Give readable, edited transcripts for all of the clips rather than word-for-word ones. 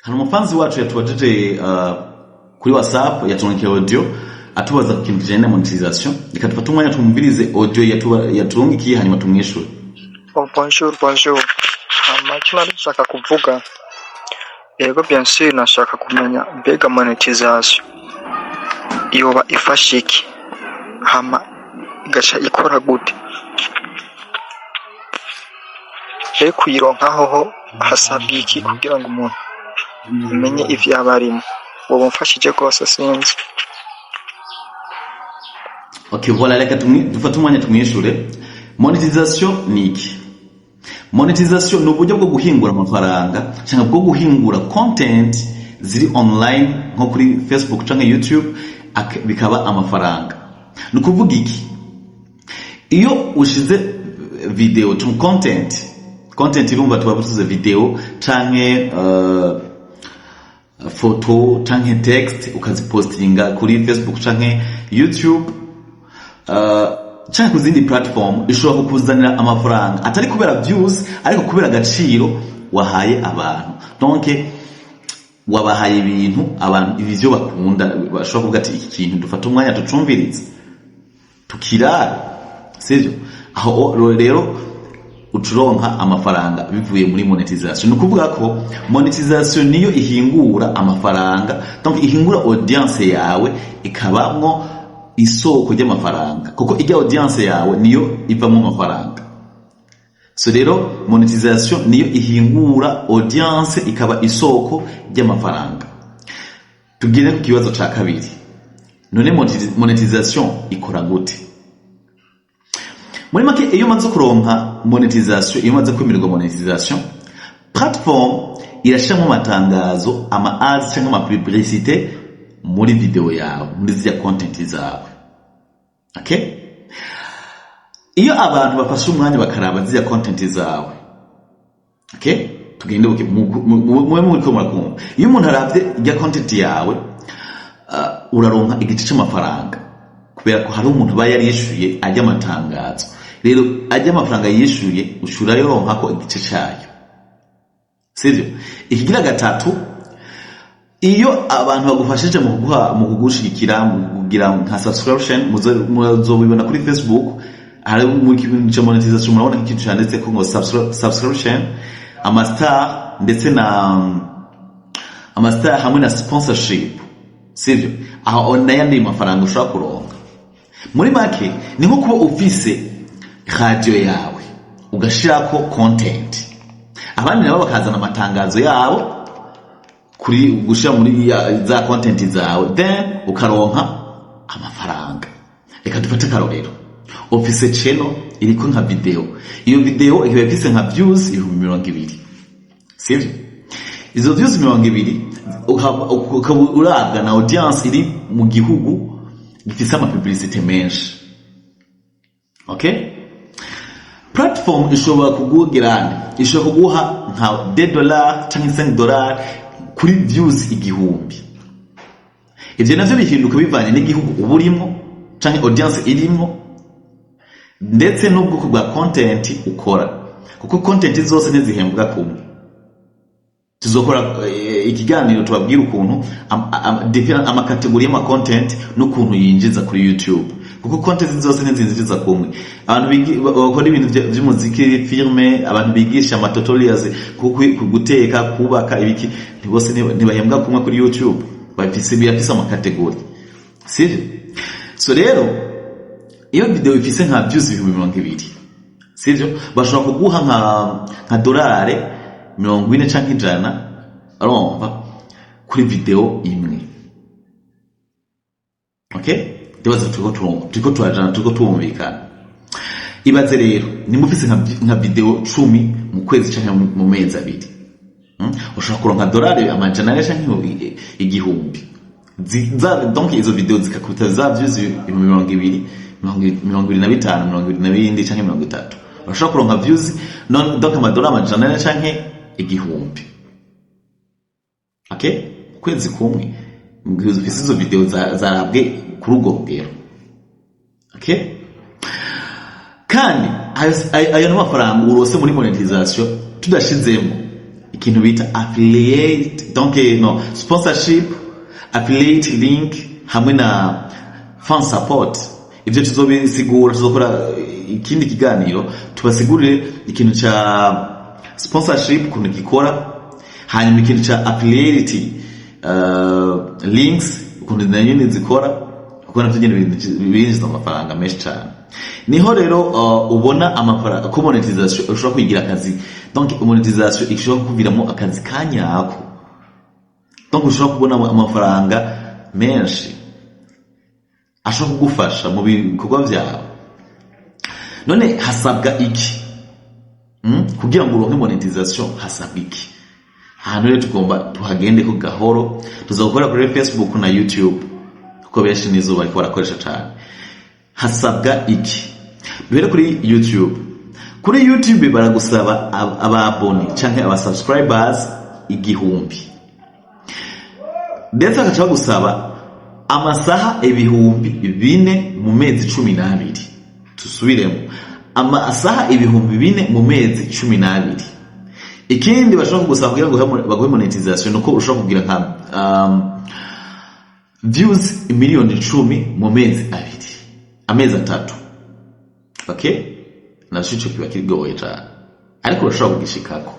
Hari umufanzi wacu yatubajije kuri WhatsApp, yaturungikiye audio atubaza ku kintu kijanye na monetization. Reka dufate umwanya tumvirize audio yaturungikiye, hanyuma tumwishure. Oh, bonjour, bonjour. Hama icyo nari nshaka kuvuga, yego, bien sûr, nashaka kumenya mbega monetization yoba ifasha iki, hama igaca ikora gute? Mbe kuyironka hoho hasabwa iki kugira ngo umuntu amenye ivyo aba arimwo? Woba umfashije rwose, sinzi. Okay, voilà, reka dufate umwanya tumwishure. Monetization ni iki? Monetization ni uburyo bwo guhingura amafaranga cyangwa bwo guhingura content ziri online nko kuri Facebook cyangwa YouTube, bikaba amafaranga. Ni ukuvuga iki? Iyo ushize video to content, content irumva tuba tuze video canke photo canke text, ukazipostinga kuri Facebook canke YouTube canke ku zindi platform, ishobora kukuzanira amafaranga atari kubera views, ariko kubera agaciro wahaye abantu. Donc wabahaye ibintu abantu ivyo bakunda, bashobora kuvuga ati: "Iki kintu dufata umwanya tucumvirize, tukirare." Sivyo? Aho rero ucuronka amafaranga bivuye muri monetization. Ni ukuvuga ko monetization niyo ihingura amafaranga, donc ihingura audience yawe ikabamwo isoko ry'amafaranga, kuko ijya audience yawe niyo ivamwo amafaranga. So rero monetization niyo ihingura audience ikaba isoko ry'amafaranga. Tugire ku kibazo ca kabiri: none monetization ikora gute? Muri make, iyo umaze kuronka monetization, iyo umaze kwemererwa monetization, platform irashiramo amatangazo, ama ads cyangwa ama publicité muri video yawe, muri ziriya content zawe. Okay, iyo abantu bafashe umwanya bakaraba ziriya content zawe, okay, tugende buke, mube muriko murakumva. Iyo umuntu aravye irya content yawe, uraronka igice c'amafaranga, kubera ko hari umuntu aba yarishuye ajya amatangazo. Rero ajya amafaranga yishuye, ushura yoronka igice cayo, sivyo? Ikigira gatatu, iyo abantu bagufashije mu kuguha, mu kugushigikira, mu kugira nka subscription, muzobibona kuri Facebook, hari mu kintu ca monetization, murabona ikintu canditse ko ngo subscription, ama star, ndetse na ama star hamwe na sponsorship, sivyo? Aho n'ayandi mafaranga ushobora kuronka. Muri make, ni nko kuba ufise radio yawe, ugashirako content, abandi nabo bakazana amatangazo yabo kuri gushira muri za content zawe, then ukaronka amafaranga. Reka dufate akarorero: ufise channel iriko nka video, iyo video ikaba ifise nka views 20,000, sivyo? Izo views 20, ukaba urabwa na audience iri mu gihugu gifise ama publicité menshi. Okay, platform ishobora kugugira, ishobora kuguha nka $2 canke $5 kuri views 1000. Ivyo navyo bihinduka bivanye n'igihugu uba urimwo canke audience irimwo, ndetse n'ubwoko bwa content ukora, kuko content zose ntizihembwa kumwe. Tuzokora ikiganiro tubabwira ukuntu ama catégories y'ama content n'ukuntu yinjiza kuri YouTube, kuko content zose ntizinjiza kumwe. Abantu bakora ibintu vy'umuziki, film, abantu bigisha ama tutorials ku guteka, kubaka, ibiki, bose ntibahembwa kumwe kuri YouTube. Bafise, birafise ama catégories, sivyo? So rero iyo video ifise nka views 20,000, sivyo, bashobora kuguha nka 40 canke 100, urumva, kuri video imwe. Okay, ndibaza turiko turumva, turiko turajana, turiko turumvikana. Ibaze rero nimba ufise nka video 10 mu kwezi canke mu mezi 2, Ushobora kuronka 400 canke 1000. Donc izo video zikakubita za views 20,000, 25, 27 canke 30, urashobora kuronka views non, donc 400 canke 1000. Okay, ukwezi kumwe, mugihe ufise izo video zarabwe kuri urwo rugero. Okay, kandi ayo n'amafaranga urose muri monetization, tudashizemo Ikintu bita affiliate, donc no sponsorship, affiliate link hamwe na fan support. Ivyo tuzobisigura, tuzokora ikindi kiganiro tubasigurire ikintu ca sponsorship ukuntu gikora, hanyuma ikintu ca affiliate links ukuntu nayo nyene zikora, kuko navyo nyene binjiza amafaranga menshi cane. Niho rero ubona amafaranga ko monetization ushobora kwigira akazi. Donc monetization ishobora kukuviramo akazi kanyako, donc ushobora kubona amafaranga menshi ashobora kugufasha mu bikorwa vyawe. None hasabwa iki? Kugira ngo uronke monetization hasabwa iki? Ahantu rero tugomba tuhagende ko gahoro. Tuza gukora kuri Facebook na YouTube, kuko benshi nizo bariko barakoresha cane. Hasabwa iki? Duhere kuri YouTube. Kuri YouTube baragusaba aba abonnés canke aba subscribers 1000, ndetse bagaca bagusaba amasaha 4000 mu mezi 12. Tusubiremo: amasaha 4000 mu mezi 12. Ikindi bashobora kugusaba kugira ngo baguhe monetization nuko ushobora kugira nka views 10,000,000 mu mezi 2, amezi 3. Okay, naco ico kiba kigoye cane, ariko urashobora kugishikako.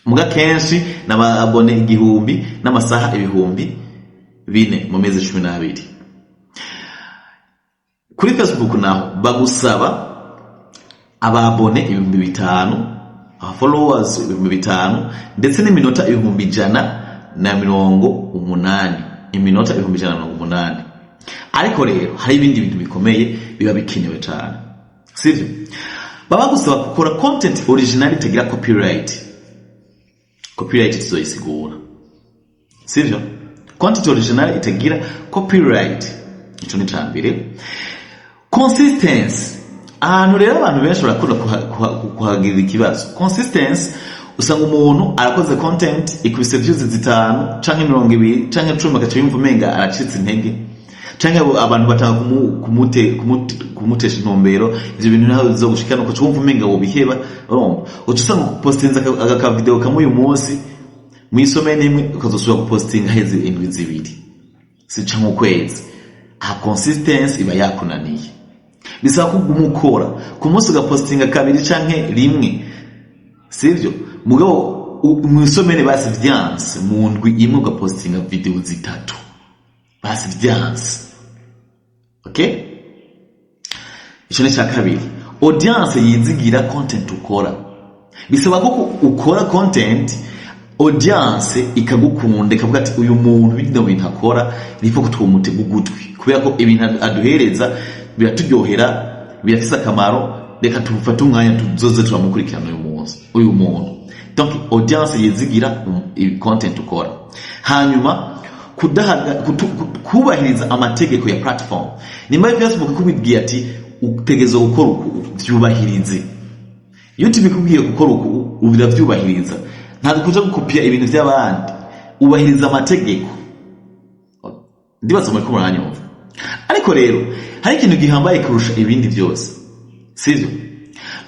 Muga kenshi n'aba abonnés 1000 n'amasaha 4000 mu mezi 12. Kuri Facebook naho bagusaba aba abonnés 5000, aba followers 5000, ndetse n'iminota 180,000, iminota 180,000. Ariko rero hari ibindi bintu bikomeye biba bikenewe cyane, sivyo? Baba bagusaba gukora content original itagira copyright. Copyright tuzoyisigura, sivyo? Content original itagira copyright, ico ni ca mbere. Consistency, ahantu rero abantu benshi barakunda kuhagirira ikibazo. Consistency, usanga umuntu arakoze content ikubise views 5 canke 20 canke 10, agaca yumva umenga aracitse intege, canke abantu batanga kumutesha intumbero. Ivyo bintu naho bizogushikana ukaca wumva umenga wobiheba. Urumva, uca usanga upostinze aka video kamwe uyu munsi, mw'isomene imwe ukazosubira gupostinga heze indwi 2 si canke ukwezi. Aha consistency iba yakunaniye. Bisaba ko uguma ukora, ku munsi ugapostinga kabiri canke rimwe, sivyo? Mugabo mw'isomene basi vyanse, mu ndwi imwe ugapostinga video 3 basi vyanse. Okay, ico ni ca kabiri. Audience yizigira content ukora. Bisaba ko ukora content, audience ikagukunda, ikavuga ati: "Uyu muntu bino bintu akora nifo ko twomutega ugutwi, kubera ko ibintu aduhereza biraturyohera, birafise akamaro. Reka tufate umwanya tuzoze turamukurikirana uyu munsi uyu muntu." Donc audience yizigira content ukora. Hanyuma kubahiriza amategeko ya platform. Nimba Facebook ikubwiye ati utegerezwa gukora uku, vyubahirize. YouTube ikubwiye gukora uku, uravyubahiriza. Ntabwo kuja gukopiya ibintu vy'abandi, ubahiriza amategeko. Ndibaza muriko muranyumva. Ariko rero hari ikintu gihambaye kurusha ibindi byose, sivyo?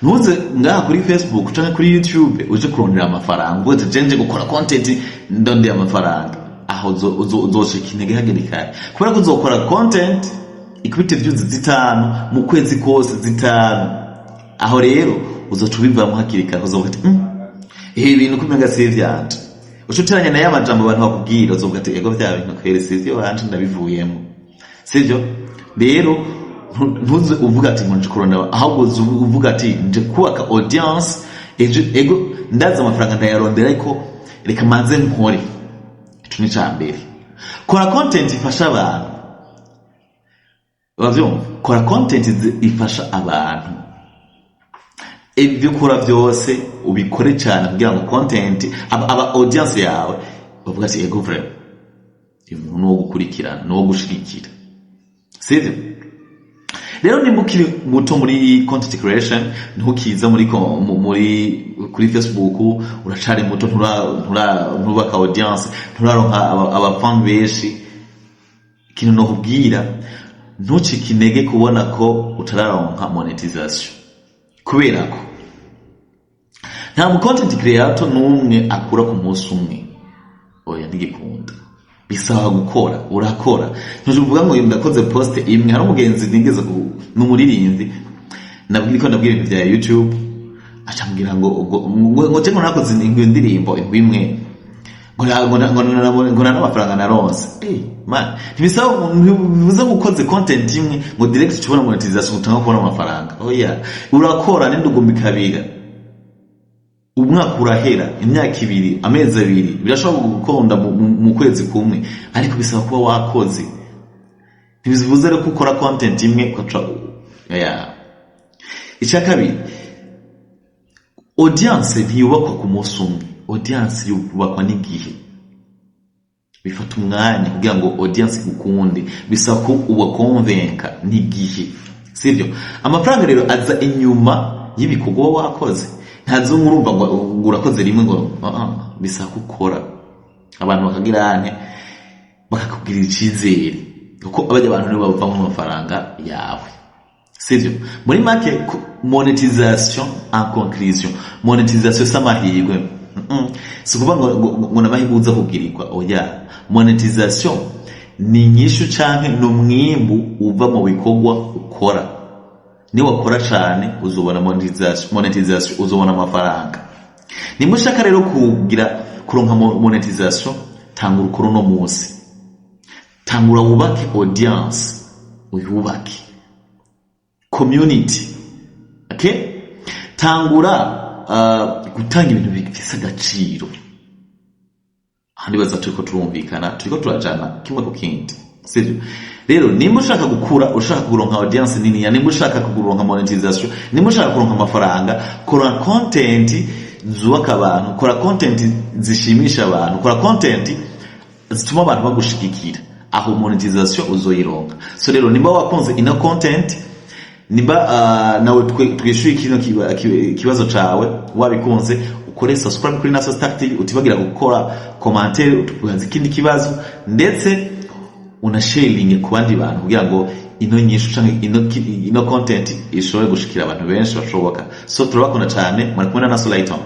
Ntuze ngaha kuri Facebook canke kuri YouTube uje kurondera amafaranga, uze je nje gukora content ndondera amafaranga. Aho uzoshika intege hakiri kare, kubera ko uzokora content ikubite views 5 mu kwezi kose, 5. Aho rero uzoca ubivamo hakiri kare, uzovuga ati: Ibi bintu kumenga si ivyanje." Uca uteranya nayo amajambo abantu bakubwira, uzovuga ati: "Ego, vya bintu kweri si ivyo wanje, ndabivuyemo." Sivyo? Rero ntuze uvuga ati ngo nje kurondera, ahubwo uze uvuga ati nje kubaka audience ejo. Ego, ndazi amafaranga ndayarondera, ariko reka manze nkore. Ico ni ca mbere. Kora content ifasha abantu, uravyumva? Kora content ifasha abantu. Ibyo ukora byose ubikore cyane kugira ngo content aba audience yawe bavuga ati: "Ego, vraiment uyu muntu ni uwo gukurikirana, ni uwo gushigikira." Sivyo? Rero nimba ukiri muto muri content creation, ntukiza muri muri kuri Facebook, uracari muto, nturubaka audience, nturaronka aba benshi, ikintu nokubwira: ntucike intege kubona ko utararonka monetization, kubera ko nta muntu n'umwe aronka monetization Nta mu content creator n'umwe akura ku munsi umwe, oya, ntigikunda. Bisaba gukora, urakora. Ntuvuga ngo ndakoze post imwe. Hari umugenzi nigeze ni umuririmbyi, nabwira ko ndabwira ibintu bya YouTube, acambwira ngo ngo nakoze indirimbo indwi imwe, ngo nta n'amafaranga naronse. Man, ntibisaba, ntibivuze ngo ukoze content imwe ngo direct ubona monetization, utanga kubona amafaranga. Oya, urakora n'indugumba ikabira, umwaka urahera, imyaka 2, amezi 2, birashobora gukunda mu kwezi kumwe, ariko bisaba kuba wakoze. Ntibivuze rero ko ukora content imwe ugaca ya. Icya kabiri, audience ntiyubakwa ku munsi umwe, audience yubakwa n'igihe. Bifata umwanya kugira ngo audience igukunde, bisaba ko ubakonvenka n'igihe, sibyo? Amafaranga rero aza inyuma y'ibikorwa uba wakoze. Ntazo urumva ngo urakoze rimwe ngo bisaba ko ukora, abantu bakagira ane, bakakubwira icyizere, kuko abajya abantu nibo bavamo amafaranga yawe, sibyo? Muri make, monetization, en conclusion, monetization si amahirwe. Si ukuvuga ngo n'amahirwe uza kugirirwa, oya. Monetization ni inyishu canke ni umwimbu uva mu bikorwa ukora. Niwakora cane uzobona monetization, uzobona amafaranga. Nimba ushaka rero kugira kuronka monetization, tangura ukora uno munsi, tangura wubake audience, uyubake community, okay? Tangura gutanga ibintu bifise agaciro. Ahandi baza turiko turumvikana, turiko turajana kimwe ku kindi, sivyo? Rero nimba ushaka gukura, ushaka kuronka audience niniya, nimba ushaka kuronka monetization, nimba ushaka kuronka amafaranga, kora content zubaka abantu, kora content zishimisha abantu, kora content zituma abantu bagushigikira. Aho monetization uzoyironka. So rero nimba wakunze ino content, nimba nawe twishuye kino kibazo cawe wabikunze, ukore subscribe kuri Naso Star TV, utibagira gukora commentaire utubaza ikindi kibazo, ndetse unasharinge ku bandi bantu kugira ngo ino nyishu canke ino content ishobore gushikira abantu benshi bashoboka. So turabakunda cane, muri kumwe na Naso Lighton.